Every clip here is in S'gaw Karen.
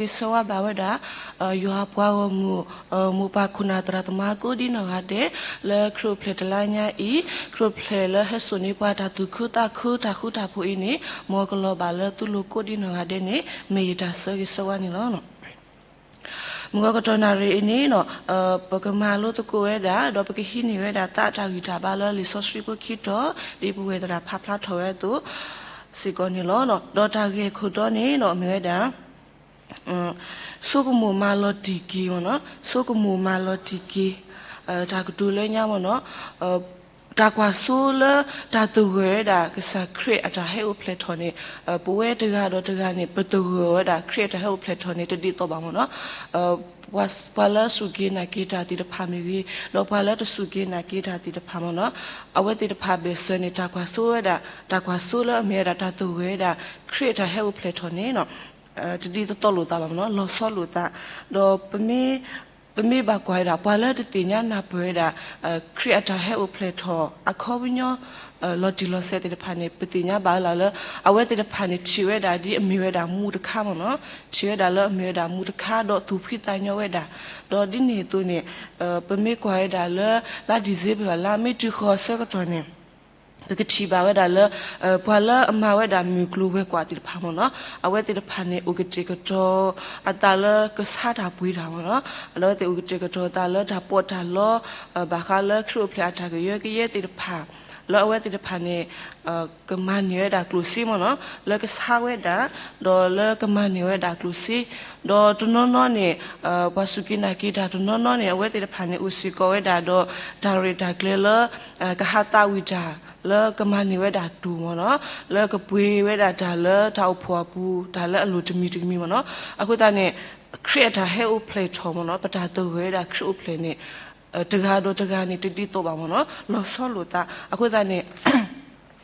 ဂ့ၤဆၢဝါဘၣ်ဝဲဒၣ် ယွၤအပှၤဂီၢ်မုၢ် မိၢ်ပၢ်ခိၣ်နၢ်သရၣ်သမါကိးဒ်နီၢ်ဂၤဒဲး လၢခရံာ်အိၣ်ဖျဲၣ်တလါညါအံၤ ခရံာ်အိၣ်ဖျဲၣ်လၢဟဲစိာ်န့ၢ်ပှၤတၢ်သူၣ်ခုသးခုတၢ်ဃူတၢ်ဖိးအံၤန့ၣ် မ်ကလီၤဘၣ်လၢသုလိၤကိးဒ်နီၢ်ဂၤဒဲးန့ၣ် မ့ၢ်ယတၢ်ဆၢဂ့ၤဆၢဝါန့ၣ်လီၤ. မုၢ်ဂီၤကတီၢ်နၣ်ရံၣ်အံၤန့ၣ် ပကမၤလိသကိးဝဲဒၣ် ဒီးပကဟံးန့ၢ်ဝဲဒၣ်သးတၢ်ဂံၢ်တၢ်ဘါလၢလံာ်စီဆှံဖိခံတီၤ ဒ်ပဝဲၢ်သရၣ်ဖးဖျါထီၣ်ဝဲအသိးစ့ၢ်ကီးန့ၣ်လီၤ. ဒီးတၢ်ဂ့ၢ်ခိၣ်တီန့ၣ် မ့ၢ်ဝဲဒၣ် ဆိကမိၣ်မၤလီၤတံၢ်က့ၤမ့ၢ်နီၤ, ဆိကမိၣ်မၤလီၤတံၢ်က့ၤ တၢ်ကတိၤလၢညါမ့ၢ်နီၤ, တၢ်ကွၢ်စိလၢ တၢ်သဂၢၢ်ဝဲဒၣ်ကစၢ်ခရံာ်အတၢ်ဟဲအိၣ်ဖျဲၣ်ထီၣ်န့ၣ် ပဝဲတဂၤဒီးတဂၤန့ၣ် ပသဂၢၢ်ဝဲဒၣ်ခရံာ်အတၢ်ဟဲအိၣ်ဖျဲၣ်ထီၣ်န့ၣ် တဒ်သိးဘၣ်မ့ၢ်နီၤ. ပှၤလၢစူၢ်က့ၤနာ်က့ၤတၢ်သ့ၣ်တဖၣ်မ့ၢ်ဂ့ၤ, ဒီးပှၤလၢတစူၢ်က့ၤနာ်က့ၤတၢ်သ့ၣ်တဖၣ်မ့ၢ်နီၤ, အဝဲသ့ၣ်တဖၣ်ဘၣ်ဆၢန့ၣ် တၢ်ကွၢ်စိဝဲဒၣ် တၢ်ကွၢ်စိလၢအမ့ၢ်ဝဲဒၣ်တၢ်သဂၢၢ်ဝဲဒၣ် ခရံာ်အတၢ်ဟဲအိၣ်ဖျဲၣ်ထီၣ်န့ၣ် တဒ်သိးလိာ်သးဘၣ်မ့ၢ်နီၤ, လီၤဆီလိာ်သး, ဒီး ပမ့ၢ်ဘၣ်ကွၢ်ဝဲဒၣ် ပှၤလၢတသ့ၣ်ညါနၢ်ပၢၢ်ဝဲဒၣ် ခရံာ်အတၢ်ဟဲအိၣ်ဖျဲၣ်ထီၣ် အခီပညီ လီၤတံၢ်လီၤဆဲးသ့ၣ်တဖၣ်န့ၣ် ပသ့ၣ်ညါဘၣ်လၢ်လၢ အဝဲသ့ၣ်တဖၣ်န့ၣ် ထံၣ်ဝဲဒၣ်ဒ်အမ့ၢ်ဝဲဒၣ်မူတခါမ့ၢ်နီၤ, ထံၣ်ဝဲဒၣ်လၢအမ့ၢ်ဝဲဒၣ်မူတခါ ဒီးသူၣ်ဖှံသးညီဝဲဒၣ်, ဒီးဒ်န့ၣ်အသိးန့ၣ် ပမ့ၢ်ကွၢ်ဝဲဒၣ်လၢ လါဒံၣ်စ့ဘၢၣ်လါမ့ၢ်တုၤဃီၤအဆၢကတီၢ်န့ၣ် ပကထံၣ်ဘၣ်ဝဲဒၣ်လၢ ပှၤလၢအမၤဝဲဒၣ်မုၢ်ကျိၤဝဲၤကွာ်သ့ၣ်တဖၣ်မ့ၢ်နီၤ, အဝဲသ့ၣ်တဖၣ်န့ၣ် အိၣ်ကတဲာ်ကတီၤ အသးလၢကဆါတၢ်ပှ့ၤတၢ်မ့ၢ်နီၤ, ဒီးအဝဲသ့ၣ်အိၣ်ကတဲာ်ကတီၤအသးလၢတၢ်ပီးတၢ်လီ ဘၣ်ဃးလၢခရံာ်အိၣ်ဖျဲၣ်အတၢ်ကယၢကယဲသ့ၣ်တဖၣ် လၢအဝဲသ့ၣ်တဖၣ်န့ၣ် ကမၤန့ၢ်ဝဲဒၣ်ကျိၣ်စ့မ့ၢ်နီၤ, လၢကဆါဝဲဒၣ် ဒီးလၢကမၤန့ၢ်ဝဲဒၣ်ကျိၣ်စ့, ဒီးတနီၤနီၤန့ၣ် ပှၤစူၢ်က့ၤနာ်က့ၤတၢ်တနီၤနီၤန့ၣ် အဝဲသ့ၣ်တဖၣ်န့ၣ် အိၣ်စ့ၢ်ကီးဝဲဒၣ်ဒီး တၢ်ရဲၣ်တၢ်ကျဲၤလၢ ကဟးသးဝံၣ်တၢ် လၢကမၤန့ၢ်ဝဲဒၣ်တိၢ်မ့ၢ်နီၤ, လၢကပှ့ၤဝဲဒၣ်တၢ်လၢတၢ်အိၣ်ဖှိၣ်အပူၤ တၢ်လၢအလိၣ်တမံၤတမံၤမ့ၢ်နီၤ, အဃိသတးန့ၣ် ခရံာ်အတၢ်ဟဲအိၣ်ဖျဲၣ်ထီၣ်မ့ၢ်နီၤ, ပတၢ်သဂၢၢ်ဝဲဒၣ်ခရံာ်အိၣ်ဖျဲၣ်န့ၣ် တဂၤဒီးတဂၤန့ၣ် တဒ်သိးဘၣ်မ့ၢ်နီၤ, လီၤဆီလိာ်သး, အဃိသတးန့ၣ်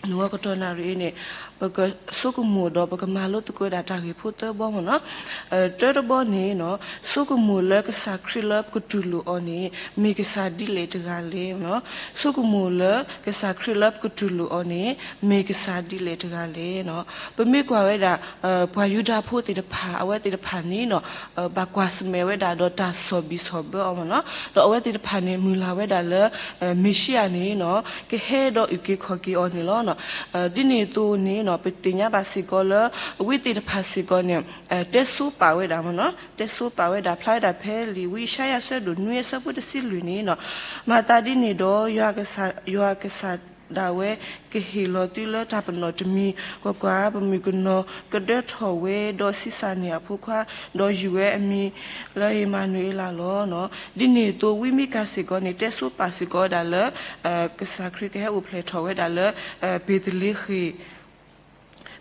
နဂီၢ်ကတီၢ်နၣ်ရံၣ်အံၤန့ၣ် ပကဆိကမိၣ်ဒီးပကမၤလိသကိးဝဲဒၣ်တၢ်ဂ့ၢ်ဖိသၢဘီမ့ၢ်နီၤ, တၢတဘီန့ၣ်နီၤ, ဆိကမိၣ်လၢကစၢ်ခရံာ်လၢပကတူၢ်လိာ်အီၤန့ၣ် မ့ၢ်ကစၢ်ဒ်လဲၣ်တဂၤလဲၣ်နီၤ, ဆိကမိၣ်လၢကစၢ်ခရံာ်လၢပကတူၢ်လိာ်အီၤန့ၣ် မ့ၢ်ကစၢ်ဒ်လဲၣ်တဂၤလဲၣ်နီၤ, ပမ့ၢ်ကွၢ်ဝဲဒၣ် ပှၤယူဒၤဖိသ့ၣ်တဖၣ် အဝဲသ့ၣ်တဖၣ်န့ၣ်နီၤ ဘၣ်ကွၢ်ဆၢၣ်မဲာ်ဝဲဒၣ်ဒီးတၢ်ဆီၣ်ဘံၣ်ဆီၣ်ဘၢအီၤမ့ၢ်နီၤ, ဒီးအဝဲသ့ၣ်တဖၣ်န့ၣ် မုၢ်လၢ်ဝဲဒၣ်လၢ မ့ၤၡံအၤန့ၣ်နီၤ ကဟဲဒီးအုၣ်က့ၤခီၣ်က့ၤအီၤန့ၣ်လီၤ. ဒ်န့ၣ်အသိးန့ၣ်နီၤ ပသ့ၣ်ညါဘၣ်စ့ၢ်ကီးလၢ အဝဲသ့ၣ်တဖၣ်စ့ၢ်ကီးန့ၣ် တဲဆိပာ်ဝဲဒၣ်မ့ၢ်နီၤ, တဲဆိပာ်ဝဲဒၣ် ဖျါဝဲဒၣ်ဖဲလံာ်ဝံယၡါယၤဆၢဒိၣ်နွံအဆၢဖိတဆံလွံၢ်န့ၣ်နီၤ, မၤသးဒ်န့ၣ်ဒီး ယွၤကစၢ်ဒၣ်ဝဲ ကဟ့ၣ်လီၤသုလၢတၢ်ပနီၣ်တမံၤ, ကွၢ်ကွၢ်, ပမုၣ်ကနီၤကဒၢထီၣ်ဝဲ, ဒီးဆံးစၢ်န့ၢ်အဖိခွါ, ဒီးယုၢ်ဝဲအမံၤလၢအ့မၤနူၤအ့လးလီၤ. ဒ်န့ၣ်အသိး ဝံမံကၤစ့ၢ်ကီးန့ၣ် တဲဆိပာ်စ့ၢ်ကီးဝဲဒၣ်လၢ ကစၢ်ခရံာ်ကဟဲအိၣ်ဖျဲၣ်ထီၣ်ဝဲဒၣ်လၢ ဘ့းသလ့ဃ့ၣ်,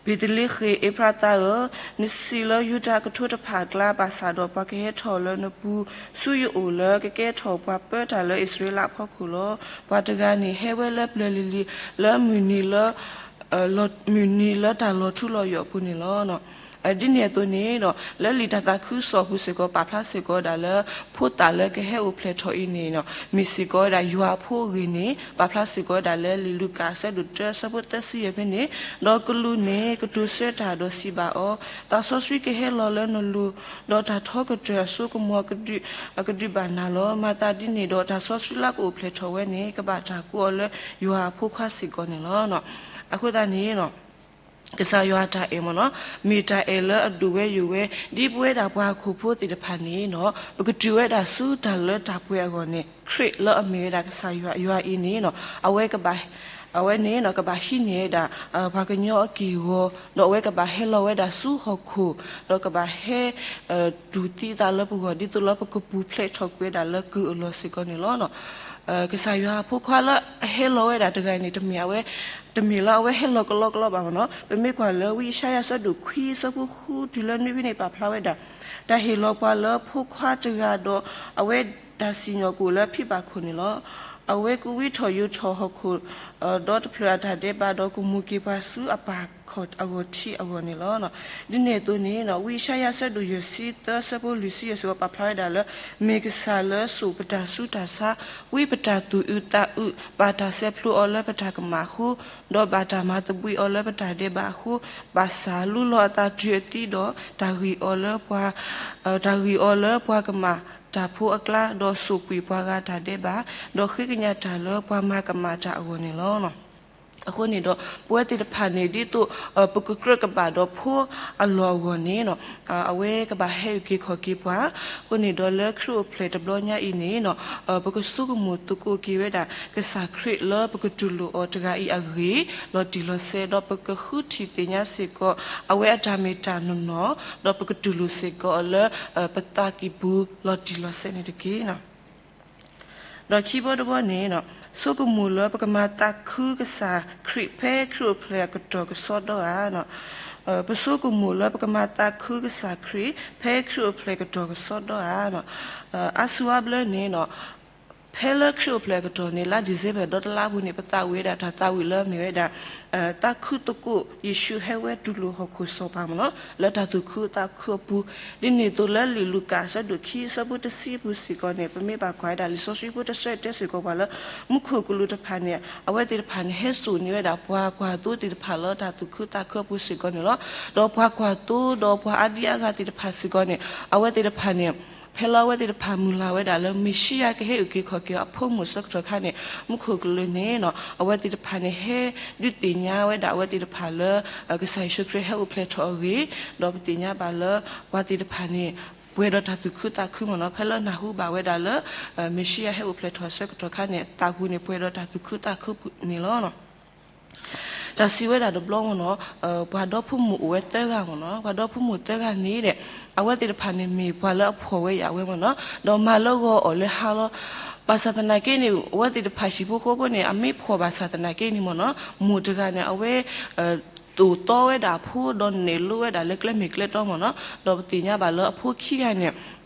ဘ့းသလ့ဃ့ၣ်အ့ဖရးသးဧၢ, နစံးလၢယူဒၤကထိတဖၣ်အကျါ, ဘၣ်ဆၣ်ဒီးပှၤကဟဲထီၣ်လၢနပူၤဆူယအိၣ်လၢ ကကဲထီၣ်ပှၤပၢတၢ်လၢအံၣ်စရ့လးအဖီခိၣ်လီၤ. ပှၤတဂၤန့ၣ်ဟဲဝဲလၢပျၢၤလံၤလံၤ လၢမုၢ်နံၤလၢ မုၢ်နံၤလၢတၢ်လီၤထူလီၤယိာ်အပူၤန့ၣ်လီၤ. ဒ်န့ၣ်အသိးန့ၣ်ဒီး လၢလံာ်တၢ်သးခုကစီၣ်အပူၤစ့ၢ်ကီး ပာ်ဖျါစ့ၢ်ကီးဝဲဒၣ်လၢ ဖိသၣ်လၢကဟဲအိၣ်ဖျဲၣ်ထီၣ်အံၤန့ၣ် မ့ၢ်စ့ၢ်ကီးဝဲဒၣ်ယွၤအဖိအဂ့ၢ်န့ၣ် ပာ်ဖျါစ့ၢ်ကီးဝဲဒၣ်လၢလံာ်လူၤကၣ်အဆၢဒိၣ်တၢ အဆၢဖိသၢဆံယဲၢ်ဖဲန့ၣ်, ဒီးကလူးန့ၣ် ကတိၤဆၢတၢ်ဒီးစံးဘၣ်အီၤ, သးစီဆှံကဟဲလီၤလၢနလိၤ, ဒီးတၢ်ထီကတၢၢ်အစိကမီၤ ကဒုးဘၣ်နၤလီၤ. မၤသးဒ်န့ၣ်ဒီး တၢ်စီဆှံလၢကအိၣ်ဖျဲၣ်ထီၣ်ဝဲန့ၣ် ကဘၣ်တၢ်ကိးအီၤလၢယွၤအဖိခွါစ့ၢ်ကီးန့ၣ်လီၤ. အဃိသတးန့ၣ် ကစၢ်ယွၤအတၢ်အဲၣ်မ့ၢ်နီၤ, မ့ၢ်တၢ်အဲၣ်လၢအဒိၣ်ဝဲယိာ်ဝဲ ဒ်ပဝဲဒၣ်ပှၤဟီၣ်ခိၣ်ဖိသ့ၣ်တဖၣ်န့ၣ်နီၤ ပကတုၤဝဲဒၣ်ဆူတၢ်လၢတၢ်ပှဲၤအဂီၢ်န့ၣ် ခရံာ်လၢအမ့ၢ်ဝဲဒၣ်ကစၢ်ယွၤ ယွၤအံၤန့ၣ်နီၤ အဝဲကဘၣ် အဝဲန့ၣ်နီၤ ကဘၣ်ဟံးန့ၢ်ဝဲဒၣ် ပှၤကညီအက့ၢ်အဂီၤ ဒီးအဝဲကဘၣ်ဟဲလီၤဝဲဒၣ်ဆူဟီၣ်ခိၣ် ဒီးကဘၣ်ဟဲ တူၢ်သံအသးလၢပဂီၢ် ဒ်သိးလၢပကပူၤဖျဲးထီၣ်ကွံာ်ဝဲဒၣ်လၢကုၢ်အလီၢ်စ့ၢ်ကီးန့ၣ်လီၤ. ကစၢ်ယွၤအဖိခွါလၢအဟဲလီၤဝဲဒၣ်တဂၤန့ၣ် တမ့ၢ်အဝဲ တမ့ၢ်လၢအဝဲဟဲလီၤကလီကလီဘၣ်မ့ၢ်နီၤ. ပမ့ၢ်ကွၢ်လၢဝံယၡါယၤအဆၢဒိၣ်ခွံအဆၢဖိဃုတုၤလၢနွံဖဲန့ၣ် ပာ်ဖျါဝဲဒၣ် တၢ်ဟ့ၣ်လီၤပှၤလၢဖိခွါတဂၤဒီး အဝဲတၢ်စံၣ်ညီၣ်ကွီၢ်လၢဖံဘၣ်ခိၣ်န့ၣ်လီၤ. အဝဲကဝံထီၣ်ယိးထီၣ်ဟီၣ်ခိၣ်ဒီတဖျၢၣ်အတၢ်ဒဲးဘးဒီးကမူၤက့ၤပှၤဆူအပၢ်ခီၣ်အဂီၢ်ထံအဂီၢ်န့ၣ်လီၤ. ဒ်န့ၣ်အသိးန့ၣ် ဝံယၡါယၤဆၢဒိၣ်ယဲၢ်ဆံသၢဆၢဖိလွံၢ်ဆံယဲၢ်စ့ၢ်ကီးပာ်ဖျါဝဲဒၣ်လၢ မ့ၢ်ကစၢ်လၢစိာ်ပတၢ်ဆူးတၢ်ဆါ, ဝံပတၢ်သူၣ်အုးသးအုး, ဘၣ်တၢ်စဲးဖျိးအီၤလၢပတၢ်ကမၣ်အဃိ, ဒီးဘၣ်တၢ်မၤသဘှံးအီၤလၢပတၢ်ဒဲးဘးအဃိ, ဘၣ်ဆၣ်လူလီၤအသးတုၤအသံဒီး တၢ်ဂံၢ်အီၤလၢပှၤ တၢ်ဂံၢ်အီၤလၢပှၤကမၣ်တၢ်ဖိအကျါ, ဒီးစိာ်ကွံာ်ပှၤဂၤတၢ်ဒဲးဘး, ဒီးဃ့ကညးတၢ်လၢပှၤမၤကမၣ်တၢ်အဂီၢ်န့ၣ်လီၤ. အဃိန့ၣ်ဒီး ပဝဲသ့ၣ်တဖၣ်န့ၣ် ဒ်သိး ပကကြၢးကဘၣ်ဒီးဖိအလီၢ်အဂီၢ်န့ၣ် အဝဲကဘၣ်ဟဲအုၣ်က့ၤခီၣ်က့ၤပှၤ, အဃိန့ၣ်ဒီးလၢခရံာ်အိၣ်ဖျဲၣ်တဘျီညါအံၤန့ၣ် ပကဆိကမိၣ်သကိးက့ၤဝဲဒၣ် ကစၢ်ခရံာ်လၢပကတူၢ်လိာ်အီၤတဂၤအံၤအဂ့ၢ် လီၤတံၢ်လီၤဆဲး, ဒီးပကဃုထံၣ်သ့ၣ်ညါစ့ၢ်ကီး အဝဲအတၢ်မ့ၢ်တၢ်နီၢ်နီၢ်, ဒီးပကတူၢ်လိာ်စ့ၢ်ကီးအီၤလၢ ပသးကံၢ်ပူၤလီၤတံၢ်လီၤဆဲးန့ၣ်တက့ၢ်. ဒီးခံဘီတဘီန့ၣ် ဆိကမိၣ်လၢပကမၤသးခုကစၢ်ခရံာ်ဖဲခရံာ်အိၣ်ဖျဲၣ်အကတီၢ်ကစီဒီဧါ. ပဆိကမိၣ်လၢပကမၤသးခုကစၢ်ခရံာ် ဖဲခရံာ်အိၣ်ဖျဲၣ်ကတီၢ်ကစီဒီဧါ. အါစုအါဘျၢန့ၣ် ဖဲလၢခရံာ်အိၣ်ဖျဲၣ်အကတီၢ်န့ၣ် လါဒံၣ်စ့ဘၢၣ်ဒီတလါအပူၤန့ၣ် ပသးဝံၣ်ဝဲဒၣ်တၢ်သးဝံၣ်လၢမ့ၢ်ဝဲဒၣ် သးခုသကိး ယ့ၣ်ၡူးဟဲဝဲတူၢ်လိာ်ဟီၣ်ခိၣ်စီၤပၤမ့ၢ်နီၤ လၢတၢ်သူၣ်ခုသးခုအပူၤ, ဒ်န့ၣ်အသိးလၢလံာ်လူၤကၣ်အဆၢဒိၣ်ခံအဆၢဖိတဆံအပူၤစ့ၢ်ကီးန့ၣ် ပမ့ၢ်ဘၣ်ကွၢ်ဝဲဒၣ်လံာ်စီဆှံဖိတဆၢတဲစ့ၢ်ကီးပှၤလၢ မူခိၣ်ကလူးတဖၣ်န့ၣ် အဝဲသ့ၣ်တဖၣ်န့ၣ် ဟဲစိာ်န့ၢ်ဝဲဒၣ်ပှၤကွၢ်သိသ့ၣ်တဖၣ်လၢတၢ်သူၣ်ခုသးခုအပူၤစ့ၢ်ကီးန့ၣ်လီၤ. ဒီးပှၤကွၢ်သိဒီးပှၤအါဒံအါဂၤသ့ၣ်တဖၣ်စ့ၢ်ကီးန့ၣ် အဝဲသ့ၣ်တဖၣ်န့ၣ် ဖဲလၢအဝဲသ့ၣ်တဖၣ်မုၢ်လၢ်ဝဲဒၣ်လၢမ့ၤၡံယၤကဟဲအုၣ်က့ၤခီၣ်က့ၤအဖိမုၣ်အဆၢကတီၢ်ခါန့ၣ် မူခိၣ်ကလူးန့ၣ် အဝဲသ့ၣ်တဖၣ်န့ၣ် ဟဲဒုးသ့ၣ်ညါဝဲဒၣ်အဝဲသ့ၣ်တဖၣ်လၢ ကစၢ်ယ့ၣ်ၡူးခရံာ်ဟဲအိၣ်ဖျဲၣ်ထီၣ်အဂ့ၢ်, ဒီးပသ့ၣ်ညါဘၣ်လၢ ပှၤသ့ၣ်တဖၣ်န့ၣ် ပှဲၤဒီးတၢ်သူၣ်ခုသးခုမ့ၢ်နီၤ ဖဲလၢနၢ်ဟူဘၣ်ဝဲဒၣ်လၢ မ့ၤၡံယၤဟဲအိၣ်ဖျဲၣ်ထီၣ်အဆၢကတီၢ်ခါန့ၣ် သးပူၤန့ၣ်ပှဲၤဒီးတၢ်သူၣ်ခုသးခုန့ၣ်လီၤ. တၢ်စံးဝဲဒၣ်တဘျီမ့ၢ်နီၤ ပှၤဒီဖိမိၢ်အိၣ်ဝဲသၢဂၤမ့ၢ်နီၤ ပှၤဒီဖိမိၢ်သၢဂၤန့ၣ်ဒီး အဝဲသ့ၣ်တဖၣ်န့ၣ်မ့ၢ်ပှၤလၢအဖှီၣ်ဝဲယၤဝဲမ့ၢ်နီၤ ဒီးမၤလၢဂီၤအီၣ်လၢဟါလီၤ. ဘၣ်ဆၣ်သနာ်က့န့ၣ် အဝဲသ့ၣ်တဖၣ်ဟံၣ်ဖိဃီဖိန့ၣ် အမ့ၢ်ဖှီၣ်ဘၣ်ဆၣ်သနာ်က့န့ၣ်မ့ၢ်နီၤ မိၢ်တဂၤန့ၣ် အဝဲ သိၣ်သီဝဲဒၣ်အဖိဒီးနဲၣ်လိဝဲဒၣ်လၢကျဲမ့ၢ်ကျဲတီမ့ၢ်နီၤ ဒီးပသ့ၣ်ညါဘၣ်လၢအဖိခံဂၤန့ၣ်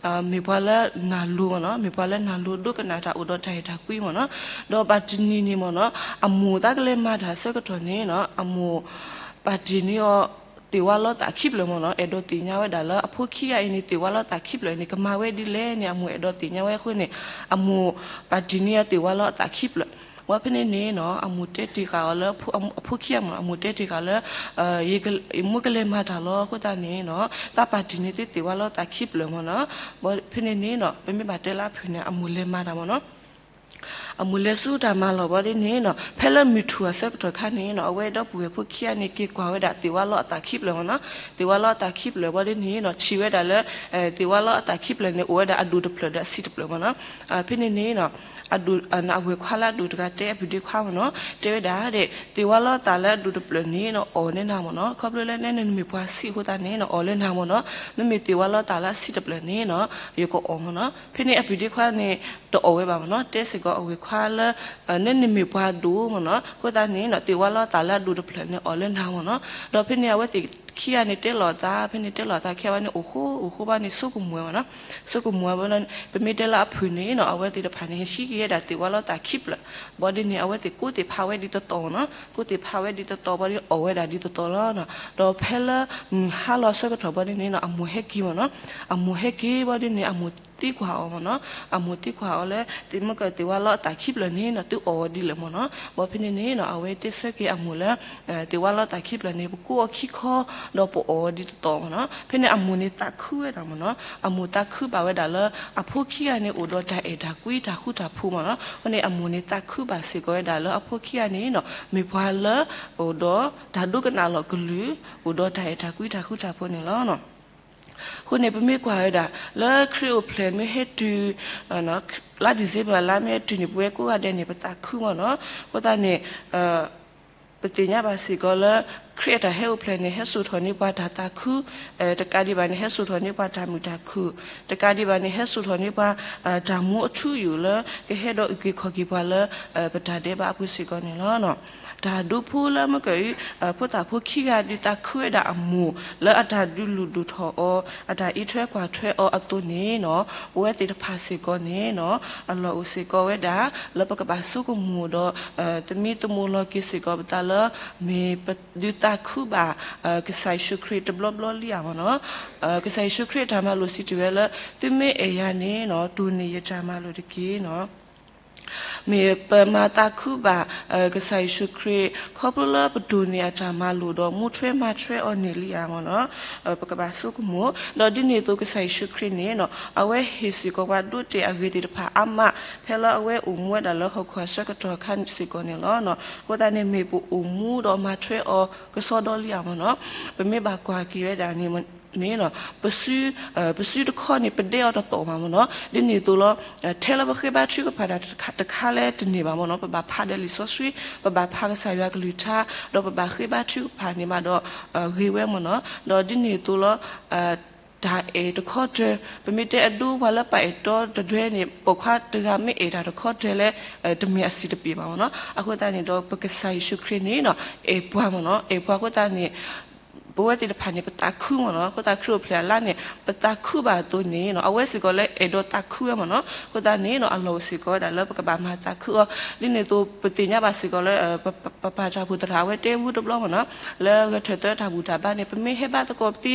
မ့ၢ်ပှၤလၢနၢ်လိၤမ့ၢ်နီၤ မ့ၢ်ပှၤလၢနၢ်လိၤဒိကနၣ်တၢ်အိၣ်ဒီးတၢ်အဲၣ်တၢ်ကွံမ့ၢ်နီၤ ဒီးပၢ်တနံၤန့ၣ်မ့ၢ်နီၤ အမိၢ်သးကလဲၤမၤတၢ်အဆၢကတီၢ်န့ၣ်နီၤ အမိၢ် ပၢ်တ့ၢ်န့ၢ်အီၤ သ့ၣ်ဝါလီၤသးခံဖျၢၣ်မ့ၢ်နီၤ အဲၣ်ဒိးသ့ၣ်ညါဝဲဒၣ်လၢအဖိခံဂၤအံၤန့ၣ် သ့ၣ်ဝါလီၤသးခံဖျၢၣ်န့ၣ် ကမၤဝဲဒ်လဲၣ်န့ၣ် အမိၢ်အဲၣ်ဒိးသ့ၣ်ညါဝဲအဃိန့ၣ် အမိၢ် ပၢ်တ့ၢ်န့ၢ်အီၤသ့ၣ်ဝါလီၤအသးခံဖျၢၣ် ဝံၤဖဲန့ၣ်န့ၣ်နီၤ အမိၢ်တဲတ့ၢ်ဃာ်အီၤလၢ အဖိခံဂၤမ့ၢ်နီၤ အမိၢ်တဲတ့ၢ်ဃာ်လၢ ယမိၢ်ကလဲၤမၤတၢ်လီၤအဃိသတးန့ၣ်နီၤ သးပၢ်တ့ၢ်န့ၢ်သုသ့ၣ်ဝါလီၤသးခံဖျၢၣ်မ့ၢ်နီၤ ဖဲန့ၣ်န့ၣ်နီၤ ပမ့ၢ်ဘၣ်တဲလၢအဖုၣ်န့ၣ် အမိၢ်လဲၤမၤတၢ်မ့ၢ်နီၤ အမိၢ်လဲၤဆူတၢ်မၤလီၢ်ဘီဒ်န့ၣ်နီၤ ဖဲလၢမုၢ်ထူၣ်အဆၢကတီၢ်ခါန့ၣ်နီၤ အဝဲဒီပုၢ်ဝဲၢ်ဖိခံဂၤန့ၣ် က့ၤကွၢ်ဝဲဒၣ်သ့ၣ်ဝါလီၤအသးခံဖျၢၣ်မ့ၢ်နီၤ သ့ၣ်ဝါလီၤအသးခံဖျၢၣ်ဘီဒ်န့ၣ်နီၤ ထံၣ်ဝဲဒၣ်လၢ သ့ၣ်ဝါလီၤအသးခံဖျၢၣ်န့ၣ် အိၣ်ဝဲဒၣ်အဒိၣ်တဖျၢၣ်ဒီးအဆံးတဖျၢၣ်မ့ၢ်နီၤ ဖဲန့ၣ်န့ၣ်နီၤ အဒိၣ် အဝဲၢ်ခွါလၢအဒိၣ်တဂၤတဲအပုၢ်ဒ့ခွါမ့ၢ်နီၤ တဲဝဲဒၣ်ဒီး သ့ၣ်ဝါလီၤအသးလၢအဒိၣ်တဖျၢၣ်န့ၣ်နီၤ အီၣ်လၢနၤမ့ၢ်နီၤ ခီဖျိလၢနဲနမ့ၢ်ပှၤဆံးအဃိသတးန့ၣ်နီၤ အီၣ်လၢနၤမ့ၢ်နီၤ မ့မ့ၢ်သ့ၣ်ဝါလီၤအသးလၢအဆံးတဖျၢၣ်န့ၣ်နီၤ ယကအီၣ်မ့ၢ်နီၤ ဖဲန့ၣ်အပုၢ်ဒ့ခွါန့ၣ် တအီၣ်ဝဲဘၣ်မ့ၢ်နီၤ တဲစ့ၢ်ကီးအဝဲၢ်ခွါလၢ နဲနမ့ၢ်ပှၤဒိၣ်မ့ၢ်နီၤ အဃိသတးန့ၣ်နီၤ သ့ၣ်ဝါလီၤအသးလၢအဒိၣ်တဖျၢၣ်န့ၣ် အီၣ်လၢနၤမ့ၢ်နီၤ ဒီးဖဲန့ၣ်အဝဲသ့ၣ်ခံဂၤန့ၣ်တဲလီၤအသး ဖဲန့ၣ်တဲလီၤအသးခံဂၤဘၣ်န့ၣ် အိၣ်ဃိ အိၣ်ဃိဘၣ်န့ၣ် ဆိကမိၣ်ဝဲမ့ၢ်နီၤ ဆိကမိၣ်ဝဲဘၣ် ပမ့ၢ်တဲလၢအဖုၣ်န့ၣ်နီၤ အဝဲသ့ၣ်တဖၣ်န့ၣ် ဟံးက့ၤဝဲဒၣ်သ့ၣ်ဝါလီၤအသးခံဖျၢၣ် ဘီဒ်န့ၣ် အဝဲသ့ၣ်ကိးသ့ၣ်ဖးဝဲဒ်သိးသိးမ့ၢ်နီၤ ကိးသ့ၣ်ဖးဝဲဒ်သိးသိးဘီဒ်န့ၣ် အီၣ်ဝဲဒၣ်ဒ်သိးသိးလီၤနီၤ ဒီးဖဲလၢ မုၢ်ဟါလီၤအဆၢကတီၢ်ဘီဒ်န့ၣ်နီၤ အမိၢ်ဟဲက့ၤမ့ၢ်နီၤ အမိၢ်ဟဲက့ၤဘီဒ်န့ၣ် အမိၢ်သံကွၢ်အီၤမ့ၢ်နီၤ အမိၢ်သံကွၢ်အီၤလၢ မ့ၢ်ကသ့ၣ်ဝါလီၤအသးခံဖျၢၣ်န့ၣ်နီၤ သုအီၣ်ဝဲဒ်လဲၣ်မ့ၢ်နီၤ ဘီဖဲန့ၣ်န့ၣ်နီၤ အဝဲတဲဆၢက့ၤအမိၢ်လၢ သ့ၣ်ဝါလီၤအသးခံဖျၢၣ်န့ၣ် ပကိးအီၤခံခီ ဒီးပအီၣ်ဝဲဒ်သိးသိးမ့ၢ်နီၤ ဖဲန့ၣ်အမိၢ်န့ၣ်သးခုဝဲဒၣ်မ့ၢ်နီၤ အမိၢ်သးခုဘၣ်ဝဲဒၣ်လၢ အဖိခံဂၤန့ၣ် အိၣ်ဒီးတၢ်အဲၣ်တၢ်ကွံတၢ်ဃူတၢ်ဖိးမ့ၢ်နီၤ အဃိန့ၣ် အမိၢ်န့ၣ်သးခုဘၣ်စ့ၢ်ကီးဝဲဒၣ်လၢအဖိခံဂၤန့ၣ်နီၤ မ့ၢ်ပှၤလၢ အိၣ်ဒီးတၢ်ဒိကနၣ်လီၤကလုၢ် အိၣ်ဒီးတၢ်အဲၣ်တၢ်ကွံတၢ်ဃူတၢ်ဖိးန့ၣ်လီၤ. အဃိန့ၣ် ပမ့ၢ်ကွၢ်ဝဲဒၣ် လၢခရံာ်အိၣ်ဖျဲၣ်မ့ၢ်ဟဲတုၤ လါဒံၣ်စ့ဘၢၣ်လါမ့ၢ်ဟဲတုၤန့ၣ် ပဝဲကိးဂၤဒဲးန့ၣ် ပသးခုမ့ၢ်နီၤ. အဃိသတးန့ၣ် ပသ့ၣ်ညါဘၣ်စ့ၢ်ကီးလၢ ခရံာ်အတၢ်ဟဲအိၣ်ဖျဲၣ်န့ၣ် ဟဲစိာ်ထီၣ်န့ၢ်ပှၤတၢ်သးခု, တကးဒံးဘၣ်န့ၣ် ဟဲစိာ်ထီၣ်န့ၢ်ပှၤတၢ်မုာ်တၢ်ခုၣ်, တကးဒံးဘၣ်န့ၣ် ဟဲစိာ်ထီၣ်န့ၢ်ပှၤ တၢ်မူအထူအယိာ်လၢ ကဟဲဒီးအုၣ်က့ၤခီၣ်က့ၤပှၤလၢ ပတၢ်ဒဲးဘးအပူၤစ့ၢ်ကီးန့ၣ်လီၤ. တၢ်ဒိဖိလၢမ့ၢ်က ဖိသၣ်ဖိခံဂၤဒုးသးခုဝဲဒၣ်အမိၢ် လၢအတၢ်ဒုးလုၢ်ဒိၣ်ထီၣ်အီၤ အတၢ်အံးထွဲကွၢ်ထွဲအီၤအသိးန့ၣ်နီၤ, ပဝဲသ့ၣ်တဖၣ်စ့ၢ်ကီးန့ၣ်နီၤ, အလီၢ်အိၣ်စ့ၢ်ကီးဝဲဒၣ် လၢပကဘၣ်ဆိကမိၣ်ဒီး သမံသမိးလီၤက့ၤစ့ၢ်ကီးပသးလၢ မ့ၢ်ပဒုးသးခုဘၣ် ကစၢ်ယ့ၣ်ၡူးခရံာ်တဘျီဘျီလံဧါမ့ၢ်နီၤ. ကစၢ်ယ့ၣ်ၡူးခရံာ်အတၢ်မၤလိာ်စံးတ့ၢ်ဝဲလၢ သုမ့ၢ်အဲၣ်ယၤန့ၣ်နီၤ, တိၢ်န့ၢ်ယတၢ်မၤလိာ်တက့ၢ်နီၤ. မ့ၢ်ပမၤသးခုဘၣ် ကစၢ်ယ့ၣ်ၡူးခရံာ် ခီဖျိလၢပတိၢ်န့ၢ်အတၢ်မၤလိာ်ဒီး မူထွဲမၤထွဲအီၤန့ၣ်လံဧါမ့ၢ်နီၤ. ပကဘၣ်ဆိကမိၣ်, ဒီးဒ်န့ၣ်အသိးကစၢ်ယ့ၣ်ၡူးခရံာ်န့ၣ်နီၤ, အဝဲဟ့ၣ်စ့ၢ်ကီးပှၤဒိးတဲာ်အဂ့ၤသ့ၣ်တဖၣ်အါမး ဖဲလၢအဝဲအိၣ်မူဝဲဒၣ်လၢဟီၣ်ခိၣ်အဆၢကတီၢ်အခါစ့ၢ်ကီးန့ၣ်လီၤ. အဃိသတးန့ၣ် မ့ၢ်ပအိၣ်မူဒီးမၤထွဲအီၤကစီဒီလံဧါမ့ၢ်နီၤ. ပမ့ၢ်ဘၣ်ကွၢ်က့ၤဝဲဒၣ်န့ၣ် န့ၣ်နီၤ, ပစုတခီန့ၣ် ပဒဲအီၤတသီၣ်မးမ့ၢ်နီၤ. ဒ်န့ၣ်အသိးလီၤ, ထဲလၢပဃ့ဘါထုကဖၣ်တၢ်တခါလၢတန့ၢ်ဘၣ်မ့ၢ်နီၤ, ပဘၣ်ဖးဒီးလံာ်စီဆှံ, ပဘၣ်ဖးကစၢ်ယွၤကလုၢ်ကထါ, ဒီးပဘၣ်ဃ့ဘါထုကဖၣ်န့ၣ်မးဒီး ဂ့ၤဝဲမ့ၢ်နီၤ. ဒီးဒ်န့ၣ်အသိးလီၤ, တၢ်အဲၣ်တခီတၢၤ, ပမ့ၢ်တဲအဒိပှၤလၢပအဲၣ်တီတဒွဲန့ၣ် ပိာ်ခွါတဂၤမ့ၢ်အဲၣ်တၢ်တခီတၢၤလဲၣ်, တမ့ၢ်အဆံးတပ့ၤဘၣ်မ့ၢ်နီၤ. အဃိသတးန့ၣ်ဒီး ပကစၢ်ယ့ၣ်ၡူးခရံာ်န့ၣ်နီၤ, အဲၣ်ပှၤမ့ၢ်နီၤ, အဲၣ်ပှၤအဃိသတးန့ၣ် ပဝဲသ့ၣ်တဖၣ်န့ၣ် ပသးခုမ့ၢ်နီၤ. အဃိသတးခရံာ်အိၣ်ဖျဲၣ်အလါန့ၣ် ပသးခုဘၣ်အသိးန့ၣ်နီၤ, အဝဲစ့ၢ်ကီးလၢအဲၣ်ဒိးသးခုဝဲမ့ၢ်နီၤ. အဃိသတးန့ၣ်နီၤ, အလီၢ်အိၣ်စ့ၢ်ကီးဝဲဒၣ်လၢပကဘၣ်မၤသးခုအီၤ. ဒ်န့ၣ်အသိး ပသ့ၣ်ညါဘၣ်စ့ၢ်ကီးလၢ ပပပပၢ်တၢ်ဘူၣ်သရၣ်အဝဲတဲဝဲတဘျီမ့ၢ်နီၤ, လၢဂဲၤထၢၣ်သၢတၢ်ဘူၣ်တၢ်ဘါန့ၣ် ပမ့ၢ်ဟဲဘါသကိးပသံ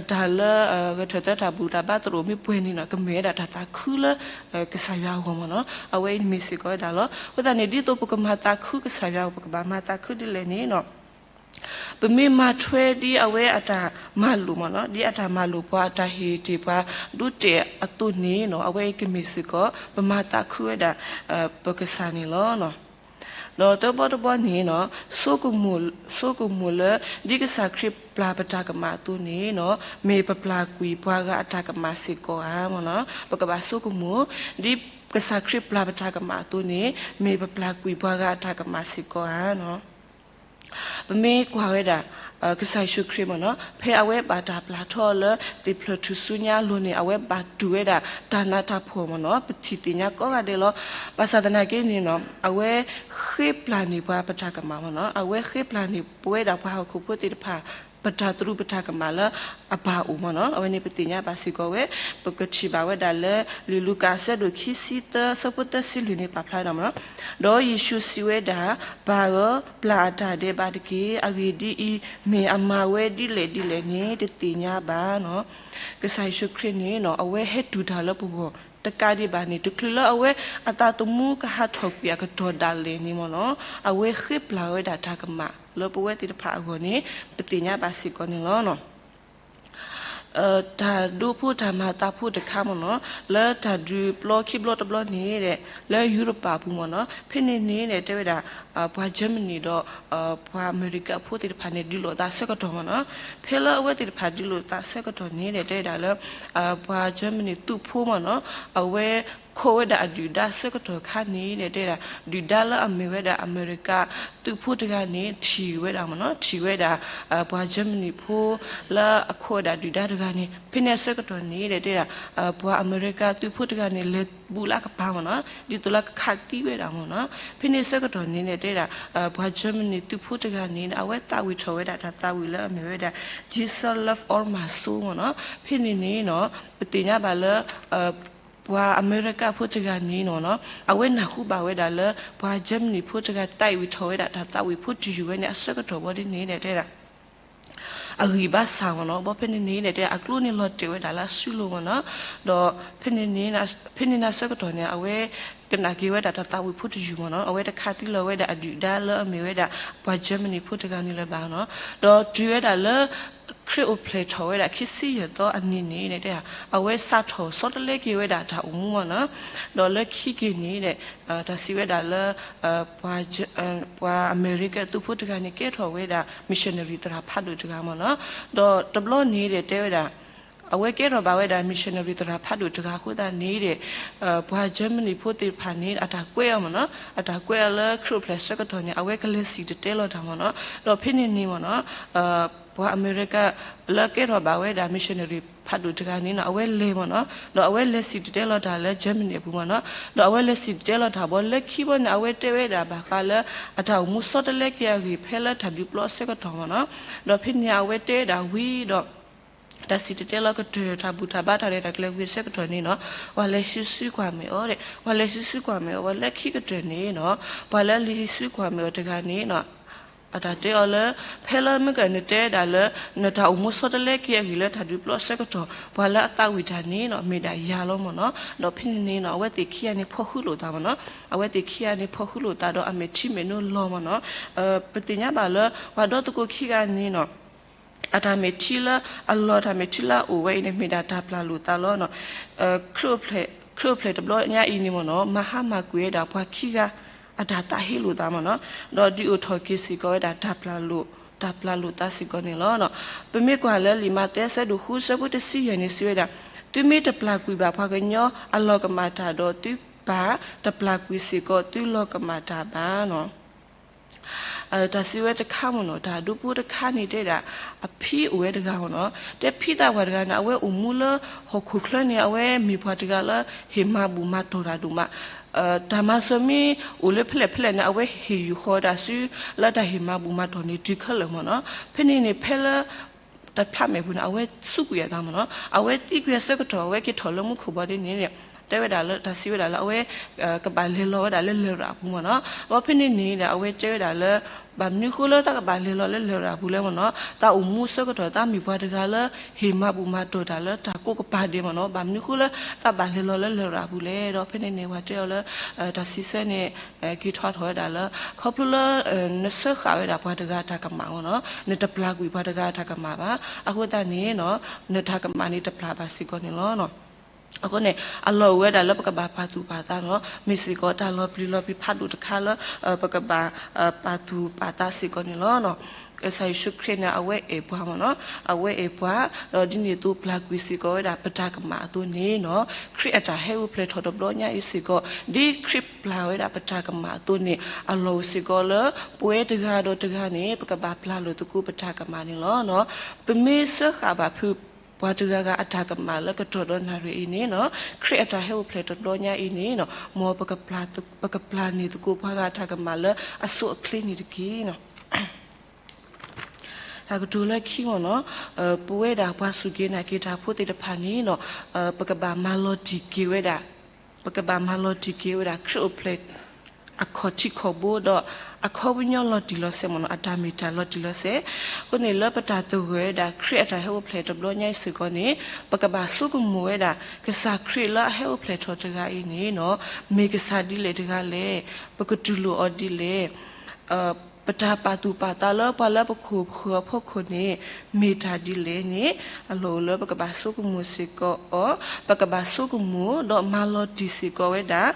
တၢ်လၢ ဂဲၤထၢၣ်သၢတၢ်ဘူၣ်တၢ်ဘါသရိာ်မ့ၢ်ပှဲၤန့ၣ်နီၤ, ကမ့ၢ်ဝဲဒၣ်တၢ်သးခုလၢ ကစၢ်ယွၤအဂီၢ်မ့ၢ်နီၤ. အဝဲအံၤမ့ၢ်စ့ၢ်ကီးဝဲဒၣ်လီၤ. အဃိသတးန့ၣ် ဒ်သိးပကမၤသးခုကစၢ်ယွၤအဂီၢ် ပကဘၣ်မၤသးခုဒ်လဲၣ်န့ၣ်နီၤ, ပမ့ၢ်မၤထွဲဒ်အဝဲအတၢ်မၤလိာ်မ့ၢ်နီၤ, ဒ်အတၢ်မၤလိာ်ပှၤ အတၢ်ဟ့ၣ်တ့ၢ်ပှၤ ဒိးတဲာ်အသိးန့ၣ်နီၤ, အဝဲအံၤကမ့ၢ်စ့ၢ်ကီး ပမၤသးခုဝဲဒၣ် ပကစၢ်န့ၣ်လီၤ. ဒီးသၢဘီတဘီန့ၣ်နီၤ, ဆိကမိၣ်လၢ ဒ်ကစၢ်ခရံာ်ပျၢ်ပတၢ်ကမၣ်အသိးန့ၣ်နီၤ, မ့ၢ်ပပျၢ်ကွံာ်ပှၤဂၤအတၢ်ကမၣ်စ့ၢ်ကီးဧါမ့ၢ်နီၤ. ပကဘၣ်ဆိကမိၣ် ဒ်ကစၢ်ခရံာ်ပျၢ်ပတၢ်ကမၣ်အသိးန့ၣ် မ့ၢ်ပပျၢ်ကွံာ်ပှၤဂၤအတၢ်ကမၣ်စ့ၢ်ကီးဧါနီၤ. ပမ့ၢ်ကွၢ်ဝဲဒၣ် ကစၢ်ယ့ၣ်ၡူးခရံာ်မ့ၢ်နီၤ, ဖဲအဝဲဘၣ်တၢ်ပျၢ်ထီၣ်လၢသ့ၣ်ဖျၢၣ်ထူၣ်စုညါအလိၤန့ၣ် အဝဲဘၣ်တူၢ်ဝဲဒၣ်တၢ်နးတၢ်ဖှီၣ်မ့ၢ်နီၤ, ပထံၣ်သ့ၣ်ညါကိးဂၤဒဲးလီၤ. ဘၣ်ဆၣ်သနာ်က့န့ၣ်နီၤ, အဝဲဃ့ပျၢ်န့ၢ်ပှၤပတၢ်ကမၣ်မ့ၢ်နီၤ, အဝဲဃ့ပျၢ်န့ၢ်ပဝဲဒၣ်ပှၤဟီၣ်ခိၣ်ဖိသ့ၣ်တဖၣ် ပတၢ်သရူးပတၢ်ကမၣ်လၢအဘၣ်အိၣ်မ့ၢ်နီၤ, အဝဲန့ၣ်ပသ့ၣ်ညါဘၣ်စ့ၢ်ကီးဝဲ, ပကထံၣ်ဘၣ်ဝဲဒၣ်လၢ လံာ်လူၤကၣ်အဆၢဒိၣ်ခံဆံသၢ အဆၢဖိသၢဆံလွံၢ်န့ၣ် ပာ်ဖျါဝဲဒၣ်မ့ၢ်နီၤ, ဒီးယ့ၣ်ၡူးစံးဝဲဒၣ်, ပၢ်ဧၢ, ပျၢ်အတၢ်ဒဲးဘးတက့ၢ်. အဂ့ၢ်ဒ်အံၤ, မ့ၢ်အမၤဝဲဒ်လဲၣ်ဒ်လဲၣ်န့ၣ် တသ့ၣ်ညါဘၣ်နီၤ. ကစၢ်ယ့ၣ်ၡူးခရံာ်န့ၣ်နီၤ, အဝဲဟဲတူၢ်တၢ်လၢပဂီၢ် တကးဒံးဘၣ်န့ၣ် တချုးလၢအဝဲအသးသမူကဟးထီၣ်ကွံာ်အကတီၢ်ဒၣ်လဲာ်န့ၣ်မ့ၢ်နီၤ, အဝဲဃ့ပျၢ်ဝဲဒၣ်တၢ်ကမၣ်လၢပဝဲသ့ၣ်တဖၣ်အဂီၢ်န့ၣ် ပသ့ၣ်ညါဘၣ်စ့ၢ်ကီးန့ၣ်လီၤ. တၢ်ဒိဖိတၢ်မၤသးဖိတခါမ့ၢ်နီၤ, လၢတၢ်ဒုးပျီခံဘျီတဘျီန့ၣ်ဒီး လၢယူရပၤအပူၤမ့ၢ်နီၤ, ဖဲန့ၣ်န့ၣ်ဒီး တဲဝဲဒၣ် ပှၤ Germany ဒီး ပှၤအမဲရကၤဖိသ့ၣ်တဖၣ်န့ၣ် ဒုးလိာ်သးဆၢကတီၢ်မ့ၢ်နီၤ. ဖဲလၢအဝဲသ့ၣ်တဖၣ်ဒုးလိာ်သးဆၢကတီၢ်န့ၣ်ဒီး တဲဝဲဒၣ်လၢ ပှၤ Germany သုးဖိမ့ၢ်နီၤ, အဝဲခိးဝဲဒၣ်အဒုၣ်ဒါဆၢကတီၢ်ခါန့ၣ်ဒီး တဲဝဲဒၣ် ဒုၣ်ဒါလၢအမ့ၢ်ဝဲဒၣ်အမဲရကၤသုးဖိတဂၤန့ၣ် ထံၣ်ဝဲဒၣ်မ့ၢ်နီၤ, ထံၣ်ဝဲဒၣ် ပှၤ Germany ဖိလၢအခိးဝဲဒၣ်ဒုၣ်ဒါတဂၤန့ၣ်, ဖဲန့ၣ်အဆၢကတီၢ်န့ၣ်ဒီး တဲဝဲဒၣ် ပှၤအမဲရကၤသုးဖိတဂၤန့ၣ် လဲၤဘူးလၢအကပၤမ့ၢ်နီၤ, ဒ်သိးလၢကခးသံဝဲဒၣ်မ့ၢ်နီၤ. ဖဲန့ၣ်အဆၢကတီၢ်န့ၣ်ဒီး တဲဝဲဒၣ် ပှၤ Germany သုးဖိတဂၤန့ၣ် အဝဲသးဝံၣ်ထီၣ်ဝဲဒၣ်တၢ်သးဝံၣ်လၢအမ့ၢ်ဝဲဒၣ် Jesus love all my soul မ့ၢ်နီၤ. ဖဲန့ၣ်န့ၣ်နီၤ ပသ့ၣ်ညါဘၣ်လၢ ပှၤအမဲရကၤဖိတဂၤန့ၣ်နီၤ အဝဲနၢ်ဟူဘၣ်ဝဲဒၣ်လၢ ပှၤ Germany ဖိတဂၤ သးဝံၣ်ထီၣ်ဝဲဒၣ်တၢ်သးဝံၣ်ဖိတယုၢ်ဝဲန့ၣ် အဆၢကတီၢ်ဘီဒ်န့ၣ်ဒီး တဲဝဲဒၣ် အဂံၢ်ဘါစၢ်မ့ၢ်နီၤ. ဘီဖဲန့ၣ်န့ၣ်ဒီး တဲအကျိန့ၣ်လီၤတဲာ်ဝဲဒၣ်လၢအစုလိၤမ့ၢ်နီၤ. ဒီး ဖဲန့ၣ်နၤဆၢကတီၢ်န့ၣ် အဝဲကနၣ်က့ၤဝဲဒၣ်တၢ်သးဝံၣ်ဖိတယုၢ်မ့ၢ်နီၤ. အဝဲတခးသံလီၤဝဲဒၣ်အဒုၣ်ဒါလၢအမ့ၢ်ဝဲဒၣ် ပှၤ Germany ဖိတဂၤန့ၣ်လၢၤဘၣ်နီၤ. ဒီးတုၤဝဲဒၣ်လၢ ခရံာ်အိၣ်ဖျဲၣ်ထီၣ်ဝဲဒၣ်ခံဆံယဲၢ်သီအနံၤန့ၣ်ဒီး တဲ အဝဲစးထီၣ်ဆီတလဲက့ၤဝဲဒၣ်တၢ်အိၣ်မူမ့ၢ်နီၤ. ဒီးလၢခံက့ၤန့ၣ်ဒီး တၢ်စံးဝဲဒၣ်လၢ ပှၤအမဲရကၤသုးဖိတဂၤန့ၣ် ကဲထီၣ်ဝဲဒၣ် missionary သရၣ်ဖးဒိၣ်တဂၤမ့ၢ်နီၤ. ဒီးတဘျီန့ၣ်ဒီး တဲဝဲဒၣ် အဝဲကဲထီၣ်ဘၣ်ဝဲဒၣ် missionary သရၣ်ဖးဒိၣ်တဂၤအဃိသတးန့ၣ်ဒီး ပှၤ Germany ဖိသ့ၣ်တဖၣ်န့ၣ် အတၢ်ကွဲအီၤမ့ၢ်နီၤ, အတၢ်ကွဲအီၤလၢခရံာ်အိၣ်ဖျဲၣ်ဆၢကတီၢ်န့ၣ် အဝဲကလဲၤစံၣ်တဲၤတဲလီၤတၢ်မ့ၢ်နီၤ, ဒီးဖဲန့ၣ်န့ၣ်မ့ၢ်နီၤ ပှၤအမဲရကၤလၢကဲထီၣ်ဘၣ်ဝဲဒၣ် missionary ဖးဒိၣ်တဂၤန့ၣ်နီၤ အဝဲလဲၤမ့ၢ်နီၤ, ဒီးအဝဲလဲၤစံၣ်တဲၤတဲလီၤတၢ်လၢ Germany အပူၤမ့ၢ်နီၤ, ဒီးအဝဲလဲၤစံၣ်တဲၤတဲလီၤတၢ်ဘီ လၢခံဘီန့ၣ် အဝဲတဲဝဲဒၣ်ဘၣ်ဃးလၢ အတၢ်အိၣ်မူဆီတလဲက့ၤအဂ့ၢ် ဖဲလၢတၢ်ဒုးပျီအဆၢကတီၢ်မ့ၢ်နီၤ, ဒီးဖဲန့ၣ်အဝဲတဲဝဲဒၣ်ဝံၤဒီး တၢ်စံၣ်တဲၤတဲလီၤကတၢၢ် တၢ်ဘူၣ်တၢ်ဘါတၢ်ရဲၣ်တၢ်ကျဲၤဝံၤအဆၢကတီၢ်န့ၣ်နီၤ ပှၤလဲၤဟံးစုကွၢ်မဲာ်အီၤဒီး ပှၤလဲၤဟံးစုကွၢ်မဲာ်အီၤ ပှၤလၢခံကတၢၢ်န့ၣ်နီၤ ပှၤလၢလံာ်ဟံးစုကွၢ်မဲာ်အီၤတဂၤန့ၣ်နီၤ အတၢ်တဲအီၤလၢ ဖဲလၢမ့ၢ်ကနတဲဒၣ်လၢ နတၢ်အိၣ်မူဆီတလဲက့ၤအဂ့ၢ်လၢတၢ်ဒုးပျီအဆၢကတီၢ် ပှၤလၢအသးဝံၣ်တၢ်န့ၣ်နီၤ မ့ၢ်ဒၣ်ယၤလီၤမ့ၢ်နီၤ, ဒီးဖဲန့ၣ်န့ၣ်နီၤ အဝဲသ့ၣ်ခံဂၤန့ၣ် ဖီၣ်ဃုလိာ်သးမ့ၢ်နီၤ, အဝဲသ့ၣ်ခံဂၤန့ၣ် ဖီၣ်ဃုလိာ်သးဒီးအမဲာ်ထံမဲာ်နိလီၤမ့ၢ်နီၤ, ပသ့ၣ်ညါဘၣ်လၢ ပှၤဒီသကိးခံဂၤန့ၣ်နီၤ အတၢ်မဲာ်ထံလၢ အလီၢ်တၢ်မဲာ်ထံလၢအအိၣ်ဝဲအံၤန့ၣ် မ့ၢ်ဒၣ်တၢ်ပျၢ်လိာ်သးလီၤနီၤ, ခရံာ်အိၣ်ဖျဲၣ်တဘျီညါအံၤန့ၣ်မ့ၢ်နီၤ မၤဟါမၢ်ကွံာ်ဝဲဒၣ်ပှၤခံဂၤ အတၢ်သးဟ့လိာ်သးမ့ၢ်နီၤ, ဒီးဒုးအိၣ်ထီၣ်က့ၤစ့ၢ်ကီးဝဲဒၣ်တၢ်ပျၢ်လိာ်, တၢ်ပျၢ်လိာ်သးစ့ၢ်ကီးန့ၣ်လီၤ. ပမ့ၢ်ကွၢ်လၢလံာ်မးသဲအဆၢဒိၣ်ဃုအဆၢဖိတဆံယဲၢ်န့ၣ် စံးဝဲဒၣ်, သုမ့ၢ်တပျၢ်ကွံာ်ဘၣ်ပှၤကညီအလီၢ်ကမၣ်တၢ်ဒီး သုပၢ်တပျၢ်ကွံာ်စ့ၢ်ကီးသုလီၢ်ကမၣ်တၢ်ဘၣ်နီၤ တၢ်စံးဝဲတခါမ့ၢ်နီၤ တၢ်ဒူဖိတခါန့ၣ်တဲဒၣ် အဖံအိၣ်ဝဲတဂၤမ့ၢ်နီၤ, တဲဖံသးပှၢ်တဂၤန့ၣ် အဝဲအိၣ်မူလၢဟီၣ်ခိၣ်ချၢန့ၣ် အဝဲမ့ၢ်ပှၤတဂၤလၢဟ့ၣ်မၤဘူၣ်မၤတီၢ်တၢ်ဒိၣ်မး, တၢ်မၤစၢၤမ့ၢ်အိၣ်လၢဖဲလဲၣ်ဖဲလဲၣ်န့ၣ် အဝဲဟ့ၣ်ယူၢ်ဃီၤဝဲဒၣ်ဆူလၢတၢ်ဟ့ၣ်မၤဘူၣ်မၤတီၢ်န့ၣ်တုၤခဲလၢာ်မ့ၢ်နီၤ, ဖဲန့ၣ်န့ၣ် ဖဲလၢ တဖျးမဲာ်ပူၤန့ၣ် အဝဲစူးကွံာ်အသးမ့ၢ်နီၤ, အဝဲသံကွံာ်အဆၢကတီၢ် အဝဲက့ၤထီၣ်လၢမူခိၣ်ဘီဒ်န့ၣ် တဲဝဲဒၣ်လၢ တၢ်စံးဝဲဒၣ်လၢ အဝဲ ကဘၣ်လဲၤလီၤဝဲဒၣ်လၢလရာ်အပူၤမ့ၢ်နီၤ, ဒီးဖဲန့ၣ်န့ၣ်ဒီး အဝဲတဲဝဲဒၣ်လၢ ဘၣ်မနုၤဃိလၢသးကဘၣ်လဲၤလီၤလၢလရာ်အပူၤလဲၣ်မ့ၢ်နီၤ, သးအိၣ်မူဆၢကတီၢ် သးမ့ၢ်ပှၤတဂၤလၢ ဟ့ၣ်မၤဘူၣ်မၤတီၢ်တၢ်လၢတၢ်ကိးကပၤဒဲးမ့ၢ်နီၤ, ဘၣ်မနုၤဃိလၢသးဘၣ်လဲၤလီၤလၢလရာ်အပူၤလဲၣ်, ဒီးဖဲန့ၣ်န့ၣ် ပှၤတဲအီၤလၢ တၢ်စံးဆၢန့ၣ် က့ၤထီၣ်ထီၣ်ဝဲဒၣ်လၢ ခီဖျိလၢ နဆၢဃာ်ဝဲဒၣ်ပှၤတဂၤအတၢ်ကမၣ်မ့ၢ်နီၤ, နတပျၢ်ကွံာ်ပှၤတဂၤအတၢ်ကမၣ်ဘၣ်, အဃိသတးန့ၣ် နတၢ်ကမၣ်န့ၣ်တပျၢ်ဘၣ်စ့ၢ်ကီးန့ၣ်လီၤ. အဃိန့ၣ် အလီၢ်အိၣ်ဝဲဒၣ်လၢပကဘၣ်ပာ်သူၣ်ပာ်သးနီၤ, မ့ၢ်စ့ၢ်ကီးတၢ်လီၤပျံၤလီၤပျံၤဖးဒိၣ်တခါလၢ ပကဘၣ် ပာ်သူၣ်ပာ်သးစ့ၢ်ကီးန့ၣ်လီၤ. ကစၢ်ယ့ၣ်ၡူးခရံာ်န့ၣ် အဝဲအဲၣ်ပှၤမ့ၢ်နီၤ, အဝဲအဲၣ်ပှၤ, ဒီးဒ်န့ၣ်အသိးပျၢ်ကွံာ်စ့ၢ်ကီးဝဲဒၣ်ပတၢ်ကမၣ်အသိးန့ၣ်နီၤ, ခရံာ်အတၢ်ဟဲအိၣ်ဖျဲၣ်ထီၣ်တဘျီညါအံၤစ့ၢ်ကီး ဒ်ခရံာ်ပျၢ်ဝဲဒၣ်ပတၢ်ကမၣ်အသိးန့ၣ် အလီၢ်အိၣ်စ့ၢ်ကီးလၢ ပဝဲတဂၤဒီးတဂၤန့ၣ် ပကဘၣ်ပျၢ်လိာ်သကိးပတၢ်ကမၣ်န့ၣ်လီၤ. ပမ့ၢ်စၢဃာ်ဘၣ်ဖုး ပှၤတဂၤဂၤအတၢ်ကမၣ်လၢကတီၢ်ဒီးနၣ်ရံၣ်အံၤန့ၣ်နီၤ, ခရံာ်အတၢ်ဟဲအိၣ်ဖျဲၣ်တဘျီညါအံၤန့ၣ်နီၤ, မ်ပကပျၢ်န့ၢ်သကိးပှၤဂၤအတၢ်ကမၣ်လၢအဆိအချ့န့ၣ်တက့ၢ်. တၢ်ကတိၤလၢခံမ့ၢ်နီၤ, ပဝဲဒၣ်ပှၤစူၢ်က့ၤနာ်က့ၤတၢ်ဖိသ့ၣ်တဖၣ်န့ၣ်နီၤ, ပကဘၣ်မၤလီၤတံၢ်က့ၤဝဲဒၣ် ပကဘၣ်မၤလီၤတံၢ်က့ၤဝဲဒၣ် ခရံာ်အိၣ်ဖျဲၣ် အခီၣ်ထံးခီၣ်ဘိဒီး အခီပညီလီၤတံၢ်လီၤဆဲးမ့ၢ်နီၤ, အတၢ်မ့ၢ်တၢ်လီၤတံၢ်လီၤဆဲး. အဃိန့ၣ်လၢပတၢ်သဂၢၢ်ဝဲဒၣ် ခရံာ်အတၢ်ဟဲအိၣ်ဖျဲၣ်တဘျီညါအံၤစ့ၢ်ကီးန့ၣ်, ပကဘၣ်ဆိကမိၣ်ဝဲဒၣ် ကစၢ်ခရံာ်လၢအဟဲအိၣ်ဖျဲၣ်ထီၣ်တဂၤအံၤန့ၣ်နီၤ, မ့ၢ်ကစၢ်ဒ်လဲၣ်တဂၤလဲၣ်, ပကတူၢ်လိာ်အီၤဒ်လဲၣ် ပတၢ်ပာ်သူၣ်ပာ်သးလၢပှၤလၢပခိၣ်ပဃၢၤအဖီခိၣ်န့ၣ် မ့ၢ်တၢ်ဒ်လဲၣ်န့ၣ် အလီၢ်အိၣ်လၢပကဘၣ်ဆိကမိၣ်စ့ၢ်ကီးအီၤ, ပကဘၣ်ဆိကမိၣ်ဒီးမၤလီၤတံၢ်စ့ၢ်ကီးဝဲဒၣ်,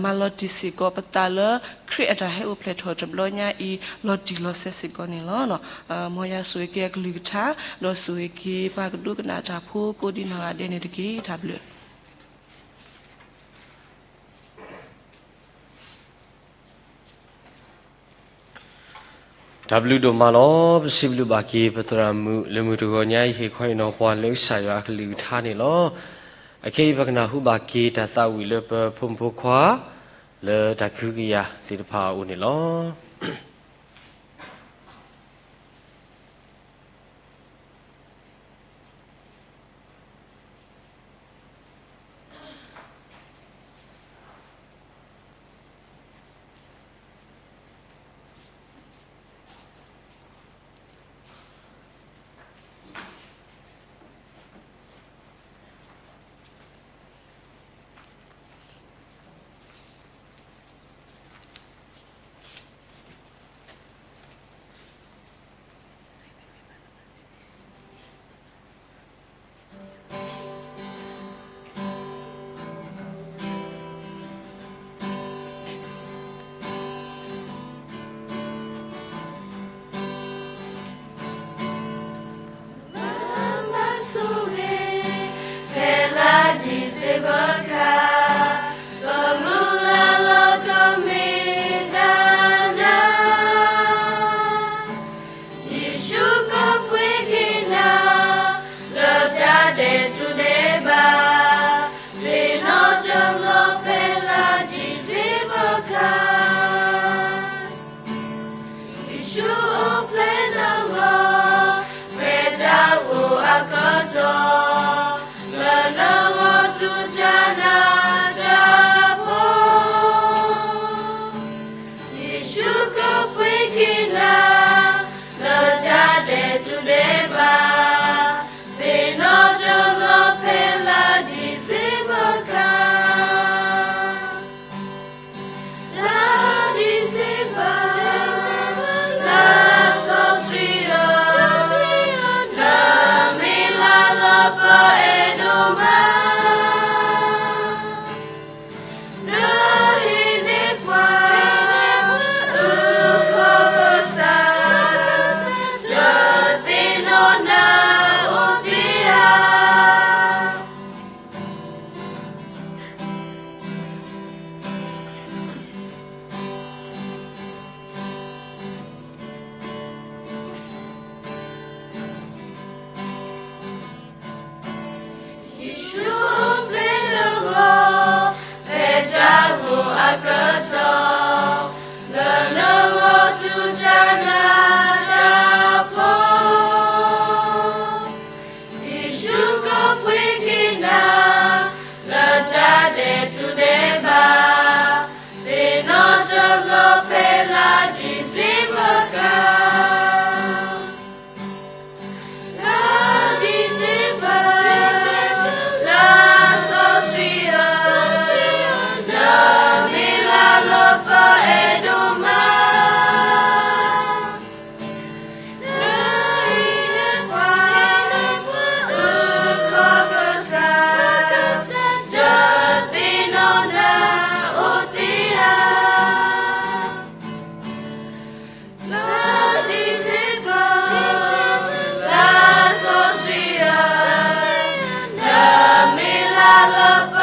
မၤလီၤတံၢ်စ့ၢ်ကီးပသးလၢ ခရံာ်အတၢ်ဟဲအိၣ်ဖျဲၣ်ထီၣ်တဘျီညါအံၤ လီၤတံၢ်လီၤဆဲးစ့ၢ်ကီးန့ၣ်လီၤ. မ်ယွၤဆိၣ်ဂ့ၤက့ၤအကလုၢ်ကထါ, ဒီးဆိၣ်ဂ့ၤက့ၤပှၤကဒိကနၣ်တၢ်ဖိကိးဒံနီၢ်ဂၤဒဲးန့ၣ်တက့ၢ်. တၢ်ဘျုး တၢ်ဘျုးဒိၣ်မးလီၤ. ပစံးဘျုးဘၣ်က့ၤ ပသရၣ်မုၣ်လၢမုၢ်တဂီၤညါအံၤ ဟ့ၣ်ခီဟ့ၣ်နီၤပှၤလၢကစၢ်ယွၤအကလုၢ်ကထါန့ၣ်လီၤ. အခဲအံၤပကနၢ်ဟူဘၣ်က့ၤတၢ်သးဝံၣ်လၢပဖိမုၣ်ဖိခွါ လၢတၢ်ကဟုကယာ်သ့ၣ်တဖၣ်အအိၣ်န့ၣ်လီၤ. လၢပ